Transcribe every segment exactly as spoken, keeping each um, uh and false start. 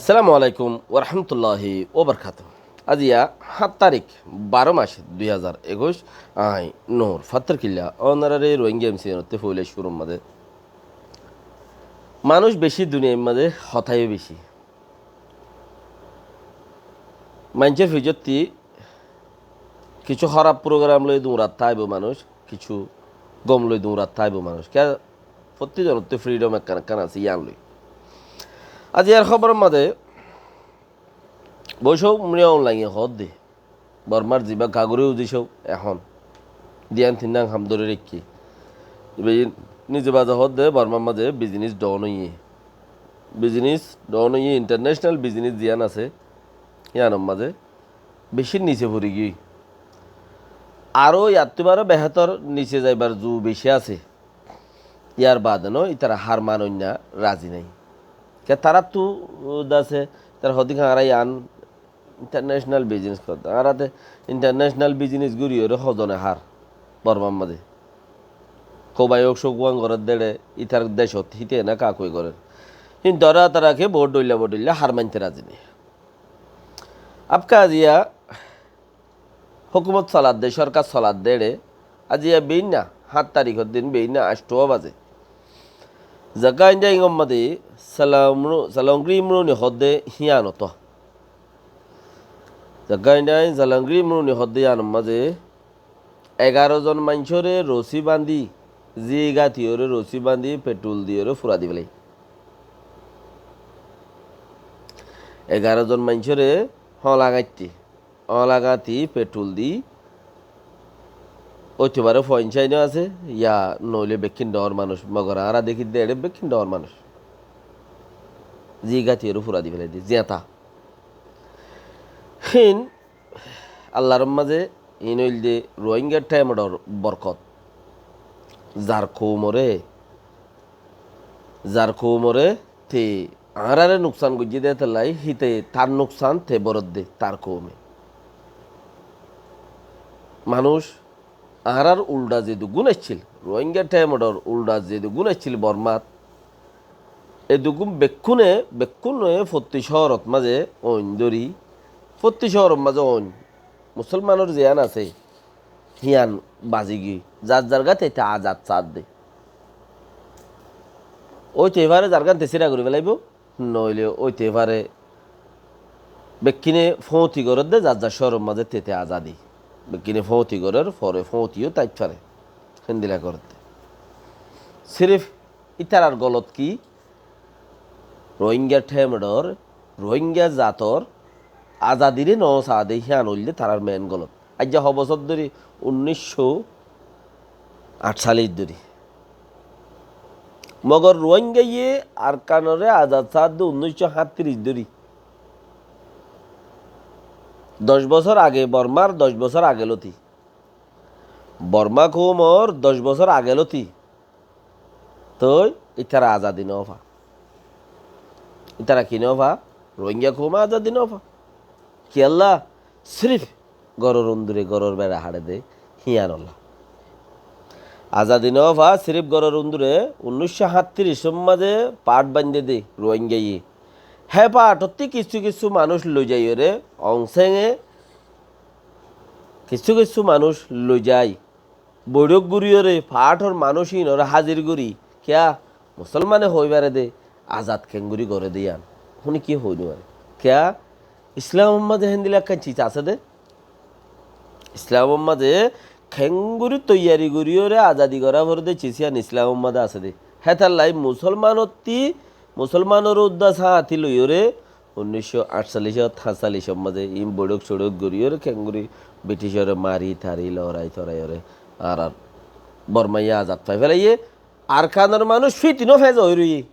Assalamu alaikum warahmatulláhi wabarakátuhu. Aijja háñt tarík, baró mac, dui házar ekuic. Añí Nur Fattor Killa, ónoraré Rohingya M C N ottu foila cúrur mazé. Manúic bicí duniyair mazé, hotá yó bicí. Maincór fizottí kissú hóraf program loi duñrat táibo manúic, kissú gom loi duñrat táibo manúic. Kiyá, fottí zonottú freedom ekkán ekkán asé, yían loi. Aijjar hóboror mazé Bosó Mri Aung Hlainge hoódde, Bormar zibá gagori uzi só ehón diyan tinnán ham dóri raikké. Iba nize baza hoódde Bormar mazé business down óiye. Business down óiye, international business ziyán asé, yíanor mazé bicí nise fori giyói. Aró yattú baró behétor nise zaibar zu bicí asé. Yar baade no, ítara hár manoinna razi nái. Ke taráttu dase, ítara hodí añára yían international business gorér. Añára te international business goríyore hozone hár Bormar mazé. Kobai ók sók uán gorér dé, ítar decot híte ena kakui gorér. Kintu añára tarake bout dhoilla bout dhoilla hár mainte razi nái. Abkazia hókumot soladde, sórkar soladde ére, aijja beinna, háñt tarikor din beinna añctó bazé. Zaka India ingor mazé Salongri Mruni hoódde híanot. Zaka India Salongri Mruni hoódde híanor mazé egaró zon maincóre rosí bandí, zí gatiyóre rosí bandí, petrol diyóre fura di félai. Egaró zon maincóre hola gaitte. Ola gati petrol di óite fare foinsáino asé, ya noóile bekkín dhoóñr manúic, mogor añára dekí dé eçé bekkín dhoóñr manúic. Zí gati eré fura di félai dé, ziañta. Hín Allar mazé iín óilde Rohingya thaimedor borkot. Zar koumoré Zar koumoré te añáráre nuksan goijjé dé tolla, híte tar nuksan te boródde tar koume. Manúic añárár uldha zeduggún aiccíl, Rohingya thaimedor uldha zeduggún aiccíl Bormát, eduggún bekkúne, bekkúne fottí cóorot mazé oin dóri, fottí cóorot mazé oin, Musolmanor ziyán asé, híyan bazi giyói, zar zar gát ete azad saádde. Óite fare zargán te síra gorí felaibóu, noóile óite fare bekkíne fóñti gorédde zar zar cóoror mazé tete azadi. Bekkíne fóñti gorér, fore fóñti yó táit fare. Héndilla gorédde. Sirif ítarar golot ki? Rohingya thaimedor, Rohingya zator azadiré noó saádde, híyan óilde tarár mein golot. Aijja ho bosór dóri, unnúiccó añctcállic dóri. Mogor Rohingyaye Arkanoré azad saádde unnúiccó háñttiríc dóri. Doc bosór age, Bormár doc bosór age lóti. Bormá koumor doc bosór age lóti. Toi ítara azadi noó fa. Ítara ki noó fa? Rohingya koume azadi noó fa. Kiyólla? Sirif góror undure góror bera haçe dé, híyanolla. Azadi noó fa, sirif góror undure unnúiccó háñttirícor mazé paáth baindé dé Rohingyaye. Hé paáthottí kissú kissú manúic loizaiyóre, Aung Senge kissú kissú manúic loizai. Boiçók goríyoré paáthor manúic íinoré házir gorí, kiyá, Musolmane hoói fare dé, azad keéngorí goré dé yían. Hone kiyé hoói no fare. Kiyá, Islamor mazé héndilla ekkán ciz asé dé. Islamor mazé keéngorí toiyari goríyoré azadi gorá foré dé ciz yían Islamor mazé asé dé. Hétallai Musolmanottí, Musolmanor uddá sáñti loiyoré, unnúiccó añctcállicót, háñtcállicór mazé iín boiçók soiçók goríyoré keéngorí Briticoré mari tari lorai toraiyoré añárar Bormaye azad fai felaiyé. Arkanor manúic fítinó feza ói roiyé.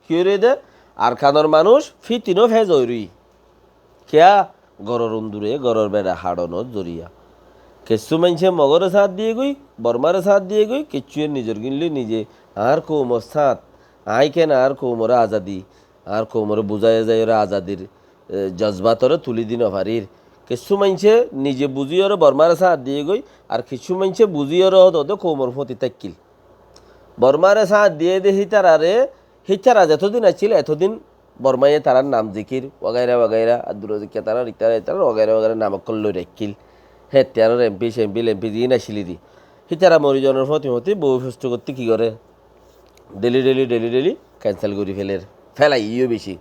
Ki ói roiyé dé? Arkanor manúic fítinó feza ói roiyé. Kiyá? Góror undure góror bera haçonor zoriya. Kessú maincé Mogoré sáñt diyé goi, Bormaré sáñt diyé goi, kessúye nizor gínloi nize añár koumor sáñt, aññí ken añár koumoré azadi, añár koumoré buzái ezaiyóre azadir, e, jozbatoré tulí di nofarír. Kessú maincé nize buzíyoré Bormaré sáñt diyé goi, ar kessú maincé buzíyoré hoóde koumor fóñti táikkil. Bormaré sáñt diyé dé hítararé, hítara zetodin accíl, etodin Bormáye tarár nam zikir, wagaira wagaira, Abdur Razak Kiyatara, Riktara, Riktara, wagaira wagaira nam ókkol loi raikkíl. Héttiyaror empi, cempi, lempi ziín accíl dé. Hítara mori zonor fóti fóti bou fosto gottí ki goré? Dheli, dheli, dheli, dheli kensel gorí féler. Félaiyé yó beci.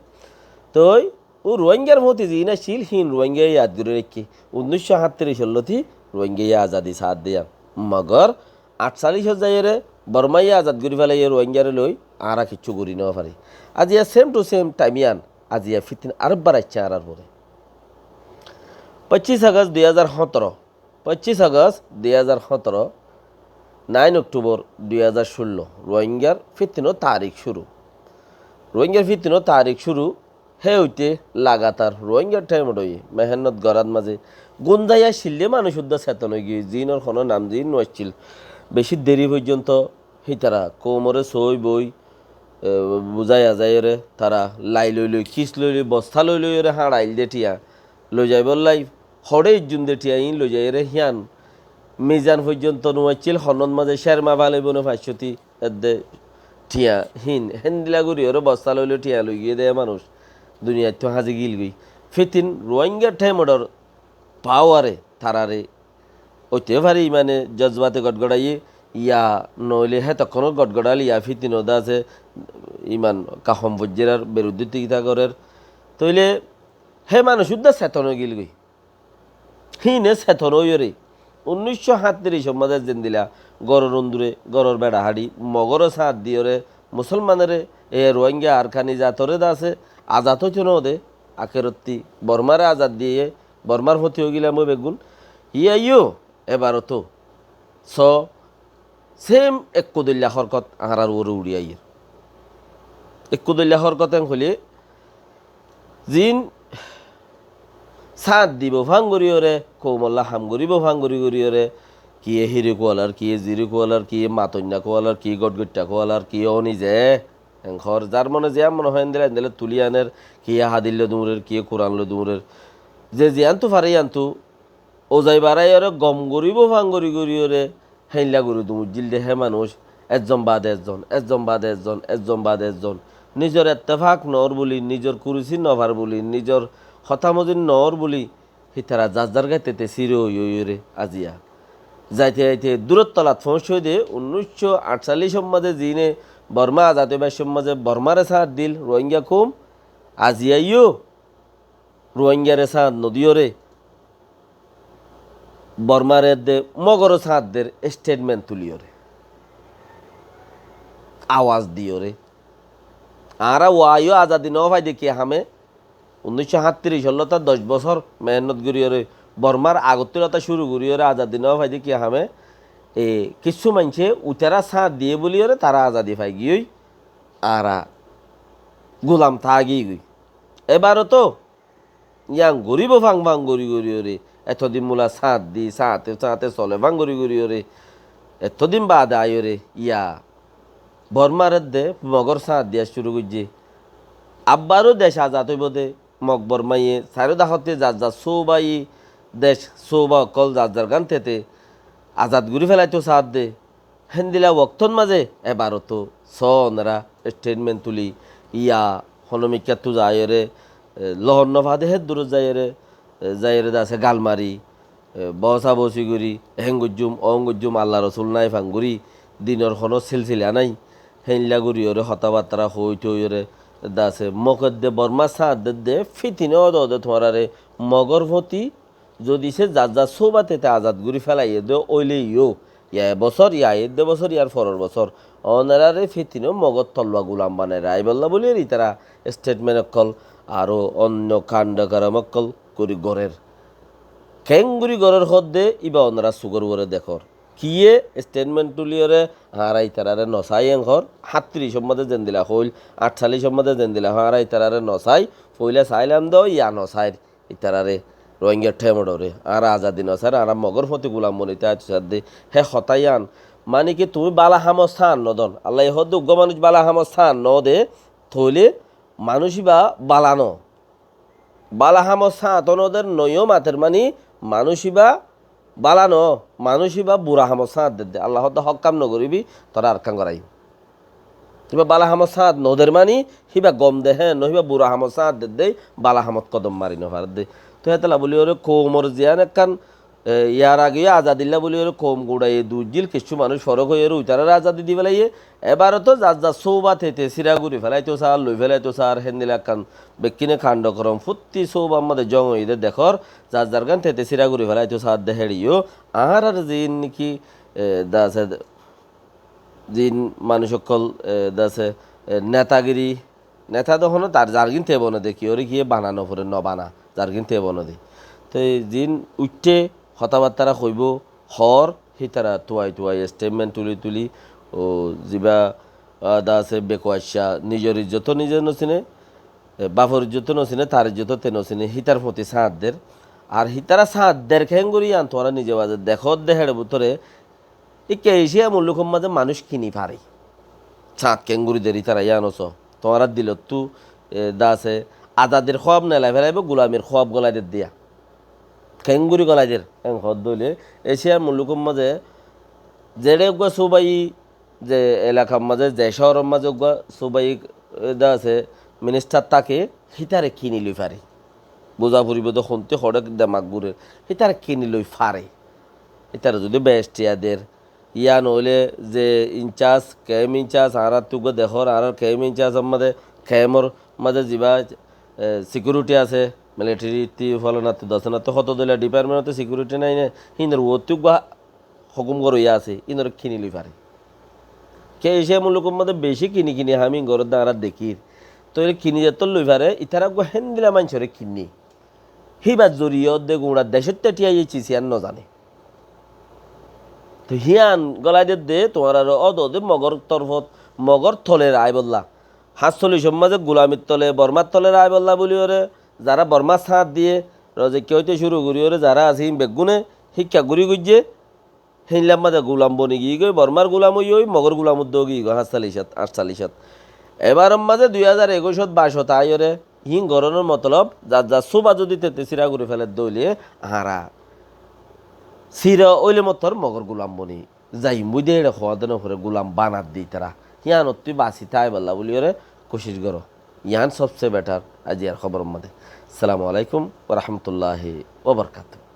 Toi ó Ruáingar fóti ziín accíl, híin Ruáingaye yad gorí raikké. Unníc cót háñttiríc ollóti Ruáingaye azadi saádde yían. Mogor añçcallícot zaiyóre Bormáye azad gorí félaiyé Ruáingaré loi, añára kiccú gorí nofarí. Aziya same to same time yían, aziya fítin arekbar aiccé añárar uore. Foñcíc Agost dui házar hóñtoro, foñcíc Agost dui házar hóñtoro, nain Oktubor dui házar cúllo, Ruáingar fítinor tarik cúru. Ruáingar fítinor tarik cúru, hé óite lagatar Ruáingar thaimot óiye mehénnot gorát mazé gúnzaiya cillé manúic uddá seton óigiyoi, ziínor honó nam ziín nuaiccíl. Beci deri foijjonto hítara koumoré sói boi, e, buzaiya zaiyóre tara lai loi loi, kis loi loi, bostá loi loiyóre háñçail dé thiañ loi zaibólla, hoçé ijjum dé thiañ iín loi zaiyóre hían mizan foijjonto nuaiccíl, honót mazé cérma fálaibo né fañccóti edde thiañ híin, héndilla goríyoré bostá loi loi thiañ loi giyé dé manúic duniyaittú háñzi gilgói. Fítin Ruáingar thaimodor paware tarare óite fare imane jozbate gotgoraiyé, ya noóile hétokkónor gotgoraile ya fítin ódde asé iman kahom foijjérar beruddé tikita gorér. Tóile hé manúic uddá seton óigilgói. Híine seton óiyoré unníc cót háñttirícor mazé zendilla góror undure, góror beça haçi, mogoré sáñt diyoré, musolmanoré, e Ruáinga Arkanizatore dase azad óito node, akerottí Bormáre azad diye, Bormár fóti óigilam ói beggún. Híaiyó ebaroto so Sém ekku doilla hórkot añárar uore uçí aiyér. Ekku doilla hórkot en hoilé, ziín sáñt dibo fán goríyoré, koumolla ham goríbo fán gorí goríyoré, kiyé híri kualar, kiyé ziri kualar, kiyé matoinna kualar, kiyé gotgoitta kualar, kiyé ónize, en hoór, zar mone ziyán mone hoó endilla endilla tulí aner, kiyé hadis loi duñrer, kiyé Kuran loi duñrer. Ze ziyántu fare yíantu uzai baraiyóre gom goríbo fán gorí goríyoré, héinla gorí duñujjíl dé hé manúic, ezzon baade ezzon, ezzon baade ezzon, ezzon baade ezzon. Nizor ettefak noór buli, nizor kurusí nofar buli, nizor hotá mozin noór buli, hítara zar zar gáittete síre ói óiyoré aziya. Zaite zaite dúror tolat foóñiccé dé, unníc cót añçcallícor mazé ziíne Bormá azad óibar cómot mazé Bormáre sáñt dil Ruáinga koum, aziyaiyó Ruáingaré sáñt nodiyóre, Bormáre edde Mogoré sáñt der esthétment tuliyóre, awaz diyóre. Añára uayó azadi nofaidé ki hame, unníc cót háñttiríc ollóta doc bosór mehénnot goríyoré, Bormár agottú lóta cúru goríyoré azadi nofaidé ki hame, e, kissú maincé uitará sáñt diyé buliyóre tará azadi faigiyói, añára gulam tágigói. Ebaroto yían goríbo fang fang gorí goríyoré, etodin mula sáñt di, sáñte sáñte sole fang gorí goríyoré, etodin baade aiyóre, yá, Bormár edde Mogor sáñt diya cúru goijjé. Abbaró dec azad óibo dé, Mog Bormáye, sairó dahottí zar zar sóubayi, dec sóuba ókkol zar zar gán tete azad gorí félaitou saádde. Héndilla woktót mazé ebaroto só onorá esthétment tuli, yá, honó mikkáttu zaiyóre, e, lohor nofaade héddurot zaiyóre, e, zaiyóre dase gal mari, e, bosa bosi gorí, ehén goijjúm, ohón goijjúm, Alla Rosul nái fang gorí, dinor honó silsila nái, héinla goríyoré hotábattára hoói toóiyoré dase Mog edde Bormá sáñt dedde, fítine óde óde tuáñráre Mogor fóti, zodi se zar zar sóuba tete azad gorí félaiyé dé óileiyó, yá e bosór, yá edde bosór, yár foror bosór, onoráre fítine Mogor tolwa gulam banai raibólla buliyóre ítara esthétment ókkol aró onno kando korom ókkol gorí gorér. Keéngorí gorér hoódde íba onorá sugór uore dekór. Kiyé esthétment tuliyóre añára ítararé nosai en hoór, háñttirícor mazé zendilla hoóil, añçcallícor mazé zendilla hoóil, añára ítararé nosai, foóila saáilam dé, yá nosair. Ítararé, Rohingár thémororé, añára azadi nosair, añára Mogor fóti gulam bonaitó aitó saádde, hé hotá yían, mani ki tuñí bála hamot sáñt nodón. Allaye hoódde uggúa manúic bála hamot sáñt noóde, tóile manúic íba bála noó. Bála hamot sáñt nodér noiyó mater mani manúic íba bála noó, manúic íba bura hamot sáñt dedde. Alla hoódde hók kam nogoríbi, toré arekkán goráiyum. Híba bála hamot sáñt noder mani, híba gom de hé, no híba bura hamot sáñt de de, bála hamot kodom mari nofaredde. Toi hétolla buli óre koumor ziyán ekkán, e, yar age yó azadilla buli óre koum guñçaiye duijjíl, kiccú manúic forok ói óre uitarare azadi di félaiye. Ebar to zar zar sóuba tete síra guri félaito saár, loi félaito saár, héndilla ekkán bekkíne kandhokorom, fottí sóubar modé zong óiye de dekór, zar zar gán tete síra guri félaito saár de héçe yó. Añárar ziín niki, e, de asé, ziín manúic ókkol, e, de asé, e, netagiri, neta de hono tar zargín te bone de, kiyóre kiyé bana nofore, nobana, zargín te bone de. Te ziín uiththé, hotábattára hoibó, hoór, hítara tuai tuai, statement tuli tuli, o ziba, a, de asé, bekuaccá, nizor izzot ó nize nosine, e, bafor izzot ó nosine, tar izzot ó te nosine, hítar foti sáñt der. Ar hítara sáñt der keéngorí yían tuáñra nize baze dekódde héçe bútore, Íkka Ecia mullukor mazé manúic kini fare. Sáñt keéngorí der ítara yían ó so. Tuáñrar dilottú, e, de asé, azadir kúab nelai félaibo, gulamir kúab golai der diya. Keéngorí golai der, en hoódde óile, Eciar mullukor mazé, zeçé uggúa súbai, ze elakar mazé, ze cóoror mazé uggúa súbai, e, de asé, ministar táke, hítare kini loi fare. Buza foribo de hontí hoçé demak gurer. Hítare kini loi fare. Hítare zodi bec thiañ der, yían óile ze incharge, kemp incharge, añárattú uggúa dekór, añárar kemp incharge or mazé, kempor mazé ziba, e, sikiuriti asé, militari ttu, folonattú, dosonattú, hoto dóilla dipartment ottu sikiuriti nái né, híinor uottú uggúa hókum goróiya asé, íinoré kini loi fare. Ke Ecia mullukor modé beci kini kini ham íin goródde añára dekír. Tóile kini zettót loi fare, ítara uggúa héndilla maincóre kinné. Híbar zoriya ódde guñça decót táki aiyé cis yían nozane. Toi hían gólai dedde, tuáñrare ódode Mogor torfot, Mogor tole raibólla. Háñtsollicor mazé gulamir tole, Bormar tole raibólla buli óre, zará Bormar sáñt diye, rozekka óite cúru gorí óre zará asé híin beggúne híkka gorí goijjé, héinlar mazé gulam boni giyégoi, Bormar gulam ói ói, Mogor gulam uddó giyégoi, háñtsollicot, añctsollicot. Ebaror mazé dui házar ekuicot baicot aiyóre, híin gorónor motolob, zar zar súba zodi tete síra gorí féledde óile, añára síra óile mottor Mogor gulam boni zaiyum buli de héçe hoódde noforé, gulam banadde ítara. Híanottú basi táibolla buli óre kucíc goró. Yían sobse betar aziyar hóboror modé. Assalamu alaikum wa rahmatullahi wa barakatuhu.